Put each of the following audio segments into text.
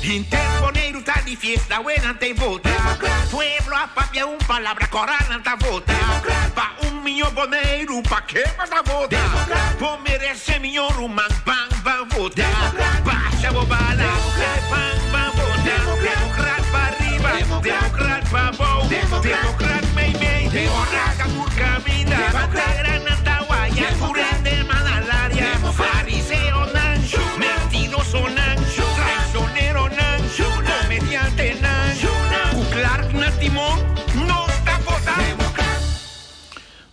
Henter Boneiru ta di fiesta we nan ta vota. Pueblo a papia un palabra kora nan ta vota. Pa un miño Boneiru pa ke bo ta vota? Bo merese miño ruman ban ban vota. Basha bo bala ban ban vota. Demokrat pa riba demokrat pa bou demokrat mei mei ora ka tur kaminda. Bandera nan ta waya tur hende man alaria. Fariseonan mentirosonan traicioneronan komediantenan ku Clark na timon nos ta vota.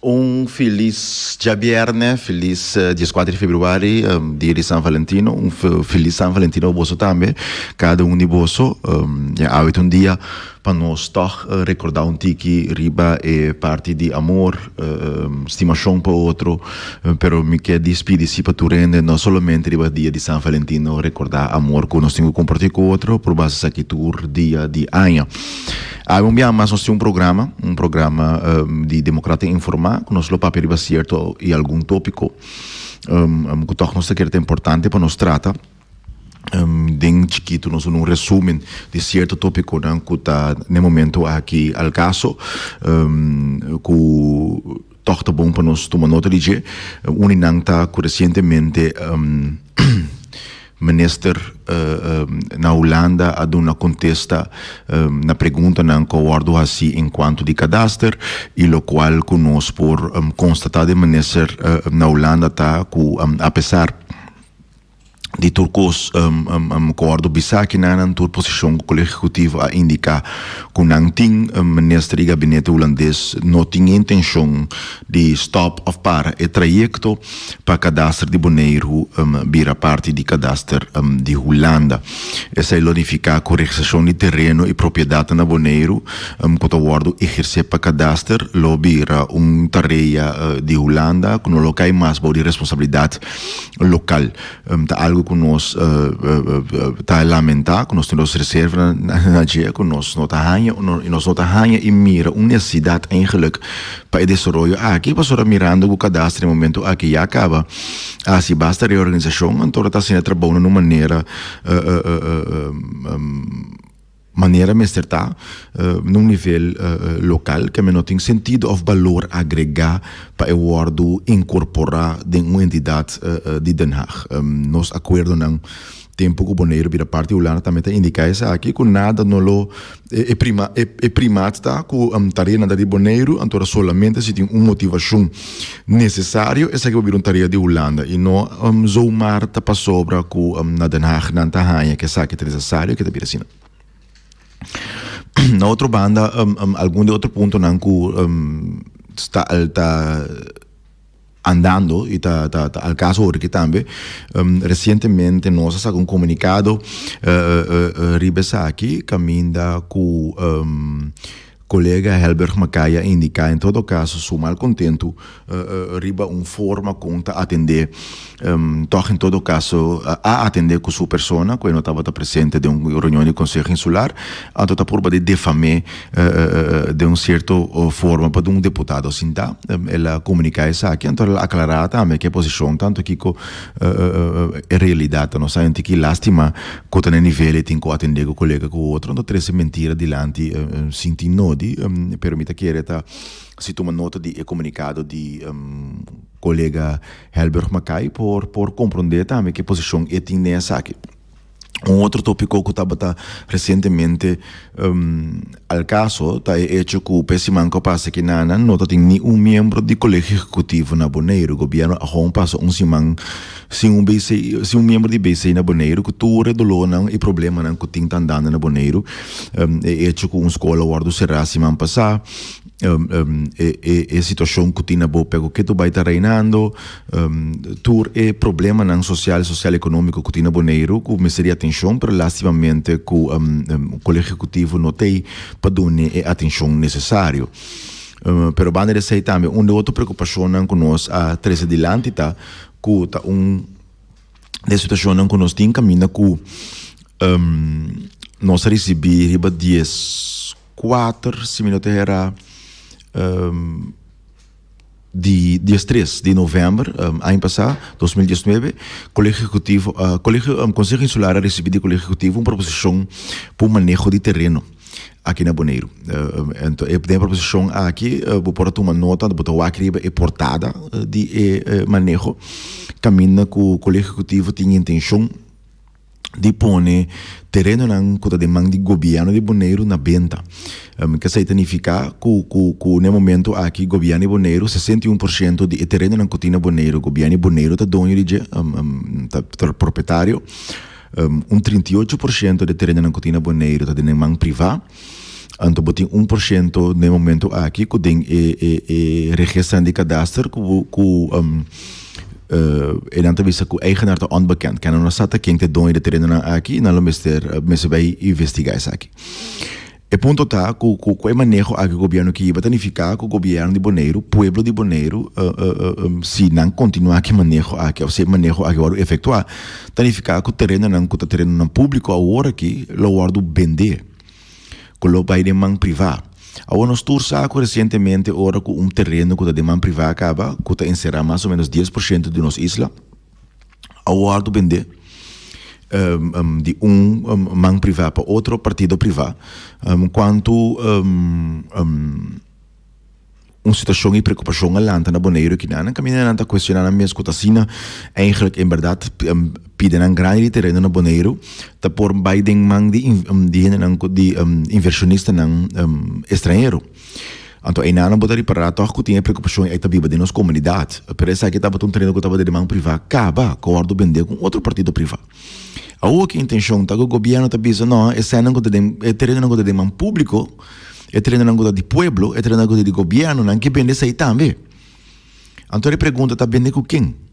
Un felis djabièrnè, felis dieskuater di februari, dia di San Valentino. Un felis San Valentino pa boso tambe, kada un di boso. Ya awe ta un dia pa nos tòg rekordá un tiki riba e parti di amor, stimashon pa otro. Pero mi ke dispidi si pa tur hende, no solamente riba dia di San Valentino rekordá amor ku nos tin ku kompartí ku otro, por basa esaki tur dia di aña. Awe un bia mas nos tin un programa, un programa di Democraten Informá, ku nos lo papia riba sierto i algun tópiko ku tòg nos ta kere ta importante pa nos trata. Den chikitu nos duna un resúmen di sierto tópikonan ku ta n'e momento aki al kaso, ku tòg ta bon pa nos tuma nota di dje. Un di nan ta ku resientemente Minister na Hulanda a duna kontesta na preguntanan ku a wòrdu hasí enkuanto di kadaster i lokual ku nos por konstatá den minister na Hulanda ta ku apesar di tur kos ku a wòrdu bisá akinan nan tur posishon ku Kolegio Ehekutivo a indiká ku nan tin minister i gabinete hulandes no tin e intenshon di stòp òf para e trayekto pa kadaster di Boneiru bira parti di kadaster di Hulanda. Esei lo nifiká ku registrashon di tereno i propiedatnan na Boneiru ku ta wòrdu ehersé pa kadaster lo bira un tarea di Hulanda ku no lo kai mas bou di responsabilidat lokal. Ta algu ku nos ta lamentá, ku nos tin nos reserva na dje, ku nos no ta haña i nos no ta haña i mira un nesesidat eigenlik pa e desaroyo aki, pasobra mirando ku kadastre e momento aki ya kaba a hasi basta reorganisashon, anto ta hasiendo e trabounan na un manera manera mester ta na un nivel lokal ke no tin sentido òf balor agregá pa e wòrdu inkorporá den un entidat di Den Haag. Nos akuerdonan tempu ku Boneiru bira parti di Hulanda tambe ta indiká esaki ku nada no lo e prima e primaat ta ku tareanan ta di Boneiru anto ora solamente si tin un motivashon nesesario esaki por bira un tarea di Hulanda i no zomaar ta pasobra ku na Den Haag nan ta haña ku esaki ta nesesario ke ta bira asina. Na otro banda algun di otro puntonan ku ta ta andando i ta ta ta al kaso hoor aki tambe resientemente nos a saka un komunikado riba esaki kaminda ku Kolega Helberg Makaya a indiká en todo kaso su malkontentu riba un forma kon ta atendé tòg en todo kaso a atendé ku su persona ku e no tabata presente den un reunion di Konseho Insular anto ta purba di defam'é den un sierto forma pa un deputado sinta. El a komuniká esaki anto el a aklará tambe ke posishon tantu kiko E realidat ta nos ta henti ki lastima ku ta na e nivel ei tin ku atendé ku kolega ku otro no ta trese mentira dilanti sin tin nodi pero mi ta kere ta si tuma nota di e komunikado di kolega Helberg Mackay por por komprondé tambe ke posishon e tin den esaki. Un otro tópiko ku tabata resientemente al kaso ta e echo ku p'e siman ku a pasa aki nan no ta tin ni un miembro di Kolegio Ehekutivo na Boneiru. Gobièrnu a hon pasa un siman sin un BC, sin un miembro di BC na Boneiru ku tur e dolónan i problemanan ku tin ta andando na Boneiru. E echo ku un skol a wòrdu será siman pasá, e situashon ku tin na Bopec ku ketu bai ta reinando. Tur e problemanan sosial, sosial ekonómiko ku tin na Boneiru ku mester di atenshon, pero lastimamente ku Kolegio Ehekutivo no t'ei pa duna e atenshon nesesario. Pero banda di esei tambe un di otro preokupashonnan ku nos a trese dilanti ta ku ta un di e situashonnan ku nos tin kaminda ku nos a risibí riba dieskuater, si mi no ta hera. Di diestres di novèmber aña pasá, 2019, Kolegio Ehekutivo, Kolegio, Konseho Insular a risibí di Kolegio Ehekutivo un proposishon pa un maneho di tereno aki na Boneiru. Anto e den e proposishon aki bo por a tuma nota, bo ta wak riba e portada di e maneho kaminda ku Kolegio Ehekutivo tin intenshon di pone terenonan ku ta den man di gobièrnu di Boneiru na benta. Esei ta nifiká ku ku ku na e momento aki gobièrnu di Boneiru 61% di e terenonan ku tin na Boneiru gobièrnu di Boneiru ta doño di dje, ta ta propietario. Un 38% di e terenonan ku tin na Boneiru ta den e man privá. Anto bo tin 1% na e momento aki ku den e e e registernan di kadaster ku bo ku e nan ta bisa ku eigenaar ta onbekend. Kende no sa ta ken ta e doño di e terenonan aki i nan lo mester mester bai investigá esaki. E punto ta ku ku ku e maneho aki ku gobièrnu ke hiba ta nifiká ku gobièrnu di Boneiru, pueblo di Boneiru si nan kontinuá ku e maneho aki òf si e maneho aki wòrdu efektuá ta nifiká ku terenonan ku ta terenonan públiko awor aki lo wòrdu bendé. Ku lo bai den man privá. Awor nos tur sa ku resientemente ora ku un tereno ku ta den man privá kaba, ku ta enserá mas o ménos 10% di nos isla, a wòrdu bendé di un man privá pa otro partido privá, kuantu Un situashon i preokupashon a lanta na Boneiru ki nan kaminda nan ta kuestioná nan mes ku ta asina eigenlijk en bèrdat pidanan grandi di tereno na Boneiru ta por bai den man di di hendenan ku di invershonistanan estranhero. Anto einan nan bo ta ripará tòg ku tin e preokupashon ei ta biba den nos komunidat pero esaki tabata un tereno ku tabata den man privá kaba ku a wòrdu bendé ku un otro partido privá. Awor ki intenshon ta ku gobièrnu ta bisa no eseinan ku ta den e terenonan ku ta den man públiko. E terenonan ku ta di pueblo, e terenonan ku ta di gobièrnu, nan ke bende esei tambe. Anto e pregunta ta bende ku ken?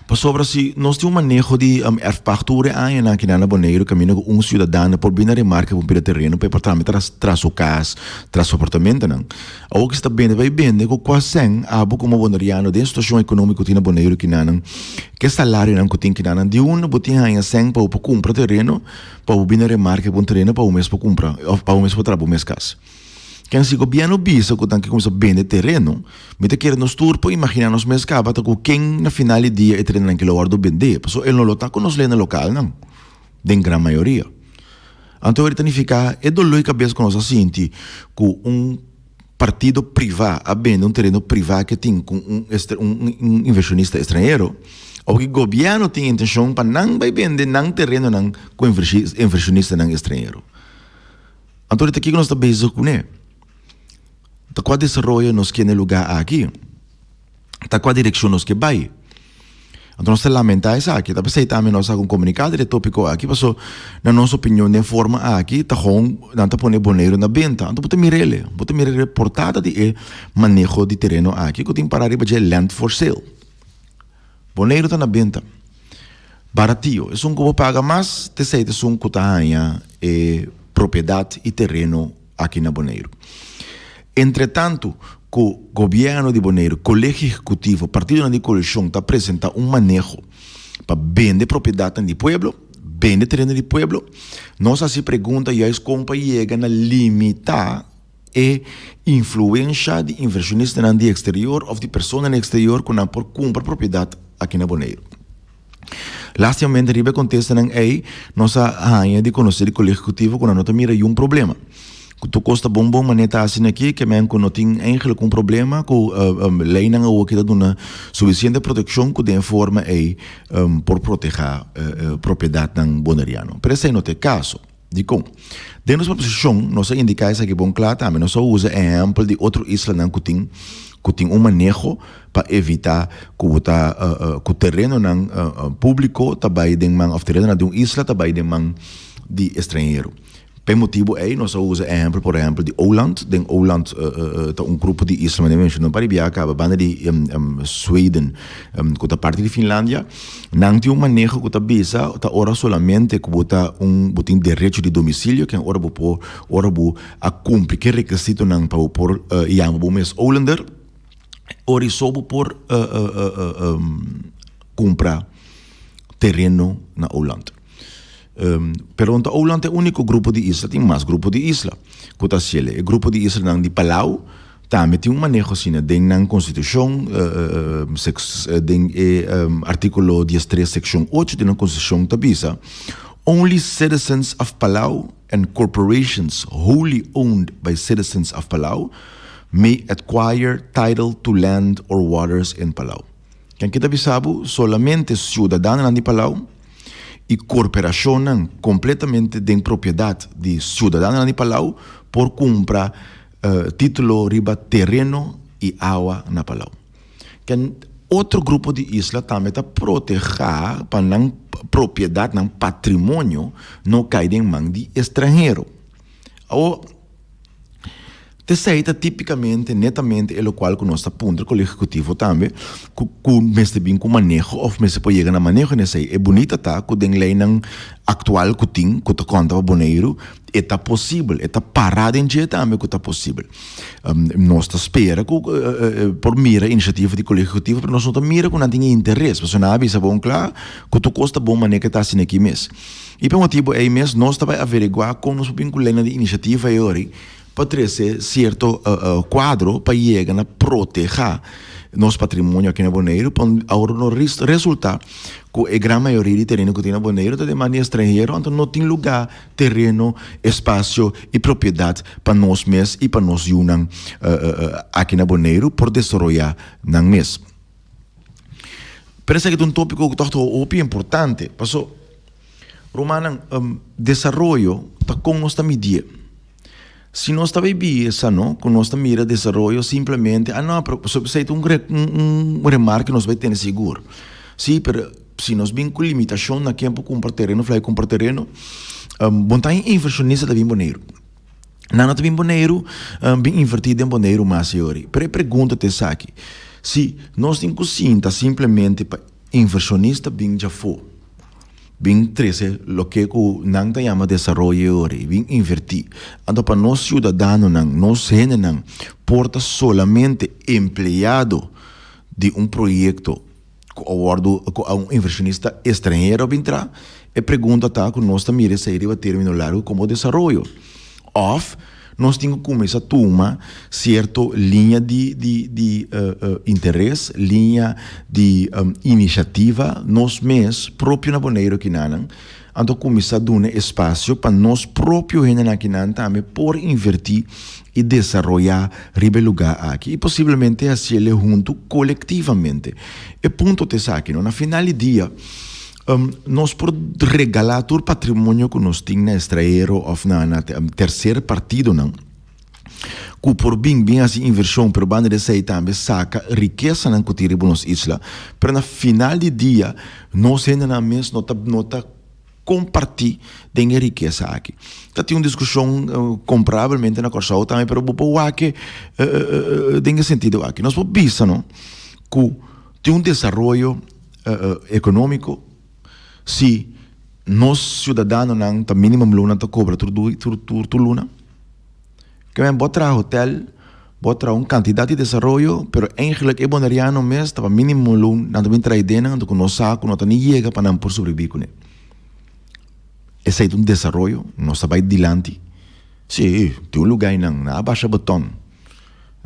Pasobra si nos tin un maneho di erfpacht tur e añanan aki na Boneiru kaminda ku un siudadano por bini na remarke pa un pida tereno pa e por tambe traha su kas, traha su apartamentonan. Awor ku si ta bende bai bende ku kua sèn abo komo boneriano den situashon ekonómiko ku tin na Boneiru kinanan, ke salarionan ku tin kinanan, di unda bo tin haña sèn pa bo por kumpra tereno? Pa bo bini remarke pa un tereno pa bo mes por kumpra òf pa bo mes por traha bo mes kas. Ken si gobièrnu bisa ku nan ke kuminsá bende tereno, mi ta kere nos tur por imaginá nos mes kaba ta ku ken na final di dia e terenonan ke lo wòrdu bendé, pasobra e no lo ta ku nos lene lokalnan den gran mayoria. Anto ta nifiká e doló di kabes ku nos a sinti ku un partido privá a bende un tereno privá ke tin ku un un invershonista estranhero, òf ke gobièrnu tin intenshon pa nan bai bende nan terenonan ku invershonistanan estranhero. Anto ta kiko nos ta bezig kuné? Ta kua desaroyo nos ke na e lugá aki? Ta kua direkshon nos ke bai? Anto nos ta lamentá esaki. Ta p'esei tambe nos a haga un komunikado di e tópiko aki, paso na nos opinion den forma aki ta gewoon nan ta pone Boneiru na benta. Anto bo ta mira el'e, bo ta mira e portada di e maneho di tereno aki ku tin pará riba dje land for sale. Boneiru ta na benta. Baratio, esun ku bo paga mas ta esei ta esun ku ta haña e propiedat i tereno aki na Boneiru. Entretantu ku gobièrnu di Boneiru, Kolegio Ehekutivo, partidonan di koalishon ta presentá un maneho pa bende propiedatnan di pueblo, bende tereno di pueblo, nos a hasi pregunta juist kon pa yega na limitá e influensha di invershonistanan di eksterior òf di personanan di eksterior ku nan por kumpra propiedat aki na Boneiru. Lastimamente riba e kontestanan ei nos a haña di konosé di Kolegio Ehekutivo ku nan no ta mira yun problema. Ku tur kos ta bon bon manera ta hasi aki ke men ku no tin eigenlik un problema ku leinan awor ki ta duna sufisiente protekshon ku den e forma ei por protehá propiedatnan boneriano. Pero esei no ta e kaso. Dikon? Den nos proposishon nos a indiká esaki bon kla tambe. Nos a usa ehèmpel di otro islanan ku tin ku tin un maneho pa evitá ku bo ta ku terenonan públiko ta bai den man òf terenonan di un isla ta bai den man di estranhero. Pa e motibu ei nos a usa ehèmpel por ehèmpel di Åland. Den Åland ta un grupo di isla manera mi menshoná un par di biaha kaba banda di Sweden ku ta parti di Finlandia. Nan tin un maneho ku ta bisa ta ora solamente ku bo ta un bo tin derecho di domisilio ken ora bo por ora bo a kumpli ke rekisitonan pa bo por yama bo mes Ålander ora i so bo por kumpra tereno na Åland. Pero no ta Åland e úniko grupo di isla tin mas grupo di isla ku ta hasiel. E grupo di islanan di Palau. Tambe tin un maneho asina den nan konstitushon, den e artíkulo diestres sekshon ocho di nan konstitushon ta bisa, Only citizens of Palau and corporations wholly owned by citizens of Palau may acquire title to land or waters in Palau. Ken ki ta bisa bo? Solamente siudadanonan di Palau i korporashonnan kompletamente den propiedat di siudadanonan di Palau por kumpra Título riba tereno i awa na Palau. Ken otro grupo di isla tambe ta protehá pa nan propiedat, nan patrimonio no kai den man di estranhero. Awor, t'esei ta típikamente, netamente e lokual ku nos ta puntra ku Ehekutivo tambe, ku ku mester bin ku maneho òf mester por yega na maneho en esei. E bunita ta ku den leinan aktual ku tin, ku ta konta pa Boneiru, E ta posibel, e ta pará den dje tambe ku ta posibel. Nos ta spera ku por mira inisiativa di Kolegio Ehekutivo, pero nos no ta mira ku nan tin e interes, pasobra nan a bisa bon kla ku tur kos ta bon manera ke ta asina aki mes. I pa e motibu ei mes nos ta bai averiguá kon nos por bin ku leinan di inisiativa ei ori pa trese sierto kuadro pa yega na protehá nos patrimonio aki na Boneiru pa awor no resultá ku e gran mayoria di tereno ku tin na Boneiru ta den man di estranhero anto no tin lugá tereno, espasio i propiedat pa nos mes i pa nos yunan aki na Boneiru por desaroyá nan mes. Pero esaki ta un tópiko ku tòg ta hopi importante, paso rumannan desaroyo ta kon nos ta midié. Si nos ta bibi esa no, ku nos ta mira desaroyo simplemente, ah no, pero pasobra esei ta un un remarke nos bai tene sigur. Sí, pero si nos bin ku limitashon na ken por kumpra tereno of laga kumpra tereno, bon ta invershonista ta bin Boneiru. Nan no ta bin Boneiru bin invertí den Boneiru mas e ora. Pero e pregunta ta esaki, si nos tin ku sinta simplemente pa invershonista bin djafó, Bin trese loke ku nan ta yama desaroyo ori, bin invertí. Anto pa nos siudadanonan, nos hendenan por ta solamente empleado di un proyekto ku a wòrdu, ku a un invershonista estranhero a bin traha, e pregunta ta ku nos ta mira esei riba término largu komo desaroyo. Òf nos tin ku kuminsá tuma sierto liña di di di interes, liña di inisiativa nos mes propio na Boneiru kinanan, anto kuminsá duna espasio pa nos propio hendenan akinan tambe por invertí i desaroyá riba e lugá aki i posiblemente hasiel huntu kolektivamente. E punto ta esaki, no? Na final di dia. Nos por regalá tur patrimonio ku nos tin na estraero òf na na terser partidonan ku por bin bin hasi invershon pero banda di esei tambe saka rikesanan ku tin riba nos isla pero na final di dia nos hendenan mes no ta no ta kompartí den e rikesa aki. Ta tin un diskushon komparabelmente na Kòrsou tambe pero bo por wak den e sentido aki. Nos por bisa no ku tin un desaroyo. Economico, si nos ciudadanonan ta minimum loon nan ta cobra tur tur tur tur luna. Ke men bo traha hotel, bo traha un cantidad di desaroyo, pero eigenlijk e boneriano mes ta pa minimum loon nan ta bin traha ideanan anto cu nos sa cu no ta ni yega pa nan por sobrevivi cune. Esey ta un desaroyo, nos ta bay dilanti. Si, tin un lugar eynan, nan a basha beton.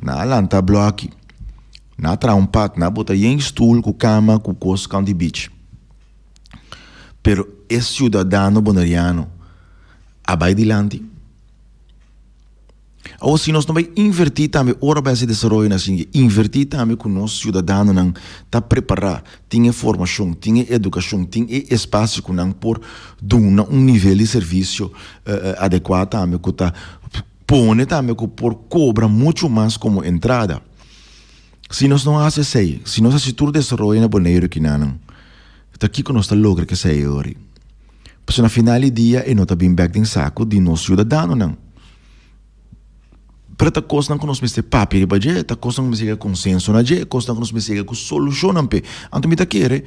Nan a lanta bloki, nan a traha un pad, nan a bota yen stoel ku kama ku kos kant di beach. Pero e siudadano boneriano a bai dilanti? Awor si nos no bai invertí tambe ora bai hasi desaroyonan asin, invertí tambe ku nos siudadanonan ta prepará, tin e formashon, tin e edukashon, tin e espasio ku nan por duna un nivel di servisio adekuá tambe ku ta Pone tambe ku por kobra muchu mas komo entrada. Si nos no hasi esei, si nos hasi tur desaroyo na Boneiru kinanan, ta kiko nos ta logra ku esei ori? Pasobra na final di dia e no ta bin bèk den saku di nos siudadanonan. Pero ta kosnan ku nos mester papia riba dje, ta kosnan ku mester yega konsenso na dje, kosnan ku nos mester yega ku solushonnan p'e. Anto mi ta kere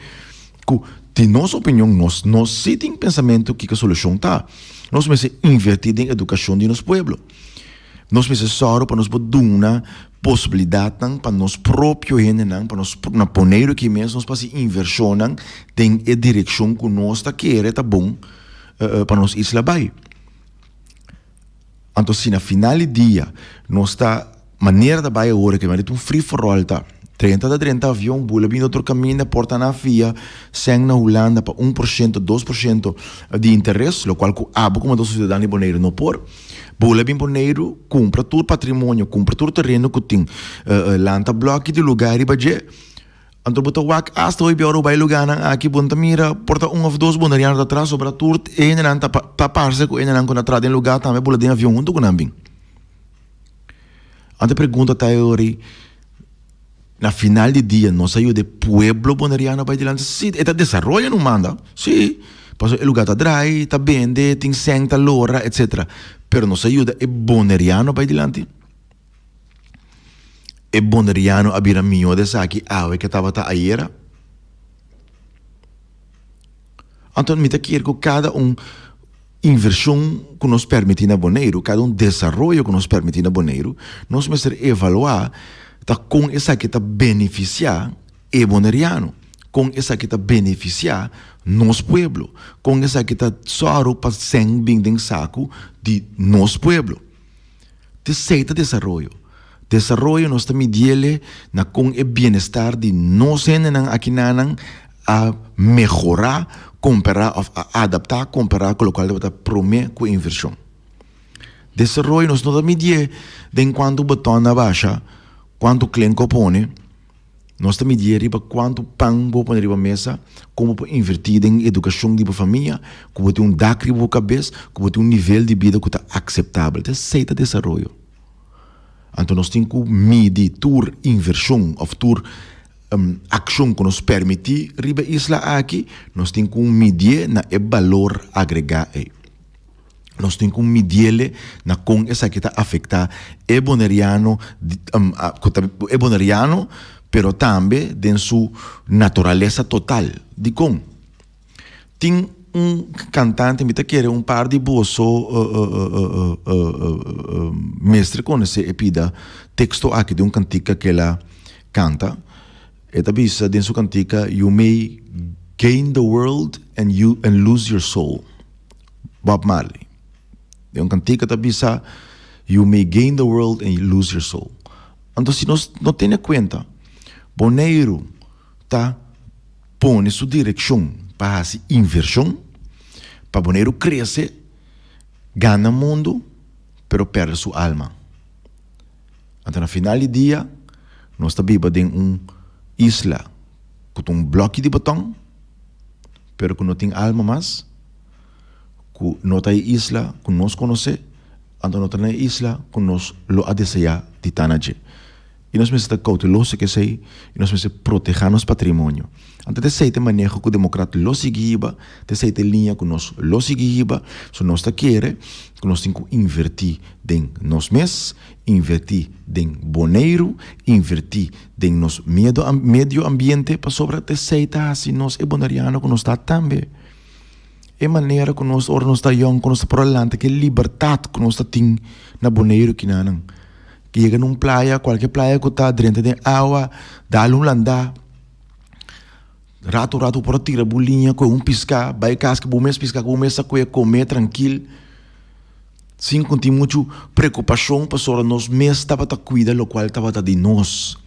ku di nos opinion nos no si tin pensamentu kiko solushon ta. Nos mester invertí den edukashon di nos pueblo. Nos mester sòru pa nos por duna posibilidatnan pa nos propio hendenan, pa nos na Boneiru aki mes nos por hasi invershonnan den e direkshon ku nos ta kere ta bon pa nos isla bai. Anto si na final di dia nos ta. Manera ta bai awor ke mari ta un free for all ta. Drenta ta drenta avion, bula bini otro kaminda, porta nan fia sèn na Hulanda pa 1%, 2% di interes, lokual ku abo komo ta siudadano di Boneiru no por. Bula bin Boneiru, kumpra tur patrimonio, kumpra tur tereno ku tin, lanta blòki di lugá riba dje. Anto bo ta wak asta hopi ora bo bai lugánan aki bo no ta mira por ta un òf dos boneriano ta tras sobra tur e hendenan ta ta parse ku e hendenan ku na traha den lugá tambe bula den avion huntu ku nan bin. Anto e pregunta ta e ora ei, na final di dia nos a yuda e pueblo boneriano bai dilanti? Si, e ta desaroyo no manda, si, pasobra e lugá ta drai, ta bende, tin sèn ta lora, etcetera, pero nos a yuda e boneriano bai dilanti? E boneriano a bira mihó di esaki awe ke tabata ayera? Anto mi ta kier ku kada un invershon ku nos permití na Boneiru, kada un desaroyo ku nos permití na Boneiru, nos mester evaluá ta kon esaki ta benefisiá e boneriano, kon esaki ta benefisiá nos pueblo, kon esaki ta sòru pa sèn bin den saku di nos pueblo. T'esei ta desaroyo. Desaroyo nos ta midiele na kon e bienestar di nos hendenan akinanan a mehorá kompará òf a adaptá kompará ku lokual tabata promé ku e invershon. Desaroyo nos no ta midié den kuantu beton a basha, kuantu klenku a pone. Nos ta midié riba kuantu pan bo pone riba mesa, kon bo por invertí den edukashon di bo famia, ku bo tin un dak riba bo kabes, ku bo tin un nivel di bida ku ta akseptabel. Ta esei ta desaroyo. Anto nos tin ku midi tur invershon òf tur akshon ku nos permití riba e isla aki, nos tin ku midié na e balor agregá ei. Nos tin ku midiele na kon esaki ta afektá e boneriano, ku ta e boneriano, pero tambe den su naturalesa total. Dikon? Tin un kantante, mi ta kere un par di boso mester konosé e pida teksto aki di un kantika ku el a kanta. E ta bisa den su kantika, You may gain the world and you and lose your soul. Bob Marley. Den un kantika ta bisa, You may gain the world and lose your soul. Anto si nos no tene kuenta, Boneiru ta pone su direkshon pa hasi invershon, pa Boneiru krese, gana mundu, pero pèrdè su alma. Anto na final di dia, nos ta biba den un isla ku ta un blòki di beton, pero ku no tin alma mas, ku no ta e isla ku nos konosé, anto no ta na e isla ku nos lo a deseá di ta na dje. I nos mester ta kouteloso ku esei i nos mester protehá nos patrimonio. Anto ta esei ta e maneho ku Demokrat lo sigui hiba, ta esei ta e liña ku nos lo sigui hiba, so nos ta kere ku nos tin ku invertí den nos mes, invertí den Boneiru, invertí den nos medio ambiente pasobra ta esei ta hasi nos e boneriano ku nos ta tambe. E manera ku nos ora nos ta yòn ku nos ta por adelante ke libertat ku nos ta tin na Boneiru kinanan. Yega na un playa kualke playa ku ta drenta den awa dal un landá rato rato bo por a tira bo liña kohe un piská bai kas ku bo mes piská ku bo mes a kohe kome trankil. Sin ku tin muchu preokupashon pasobra nos mes tabata kuida lokual tabata di nos.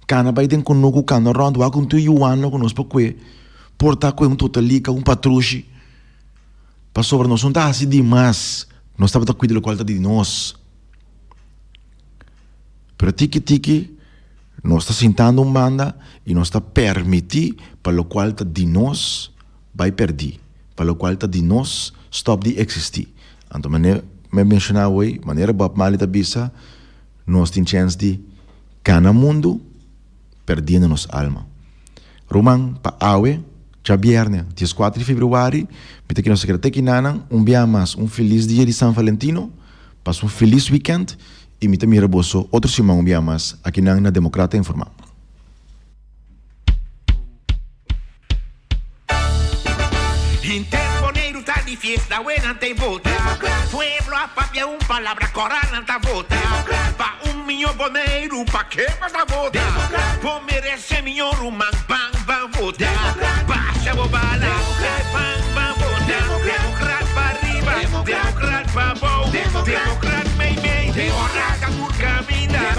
Kana bai den kunuku, kana rònt, wak un tur yuana ku nos por kue, por ta kue un totalika, un patrushi. Pasobra nos no ta hasi dimas, nos tabata kuida lokual ta di nos. Pero tiki tiki nos ta sintando un banda i nos ta permití pa lokual ta di nos bai pèrdí, pa lokual ta di nos stòp di eksistí. Anto manera mi a menshoná awor, manera Bob Marley ta bisa, nos tin chèns di gana mundu pèrdiendo nos alma. Ruman, pa awe, djabièrnè, dieskuater di febrüari, mi ta kere nos keda te kinanan un bia mas un felis dia di San Valentino, pasa un felis wikènt i mi ta mira boso otro siman un bia mas akinan na Demokrata Informá. Henter Boneiru ta di fiesta, we nan ta e vota. Pueblo a papia un palabra, kora nan ta vota. Pa un miño Boneiru, pa ke mas ta vota? Bo merese miño ruman, ban ban vota. Basha bo bala, ban ban vota. Demokrat pa riba, demokrat pa bou, demokrat mei mei, ora ta tur kaminda.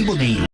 di Boneiru.